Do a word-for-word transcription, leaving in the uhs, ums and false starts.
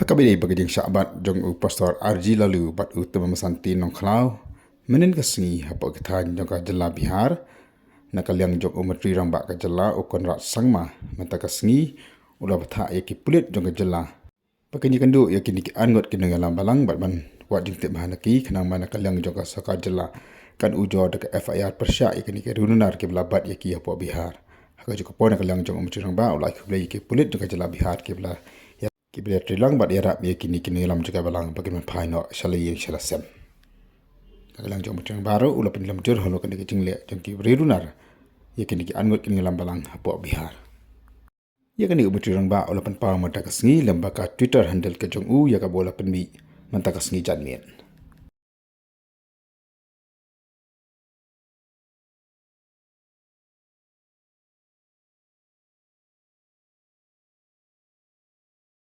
Kaba ïadei bad ka jingshah bat jong u Pastor R G Laloo bad u Tymmen Basanti Nongkhlaw mynhynnin ka sngi hapoh ka thaiñ jong ka jylla Bihar, na ka liang jong u Myntri Rangbah ka jylla u Conrad Sangma mynta ka sngi u la bthah ïa ki pulit jong ka jylla ba kin ïakynduh ïa kine ki arngut ki nongïalam balang bad ban wad jingtip bha na ki, khnang ba na ka liang jong ka sorkar jylla kan ujor da ka F I R pyrshah ïa kine ki riewnunar kiba la bat ïa ki hapoh Bihar. Ha kajuh ka por, na ka liang jong u Myntri Rangbah u la ai khublei ïa ki pulit jong ka jylla Bihar kiba la ïa, kiba la ïatreilang bad ïarap ïa kine ki nongïalam jong ka balang ba kin wan phai noh sha la ïing sha la sem. Na ka liang jong u Myntri Rangbah ruh u la pynlong jur halor kane ka jingleh jong ki riewnunar ïa kine ki arngut ki nongïalam balang hapoh Bihar. Ïa kane u Myntri Rangbah u la pynpaw mynta ka sngi lem bad ka Twitter handle ka jong u ïa kaba u la pynmih mynta ka sngi janmiet.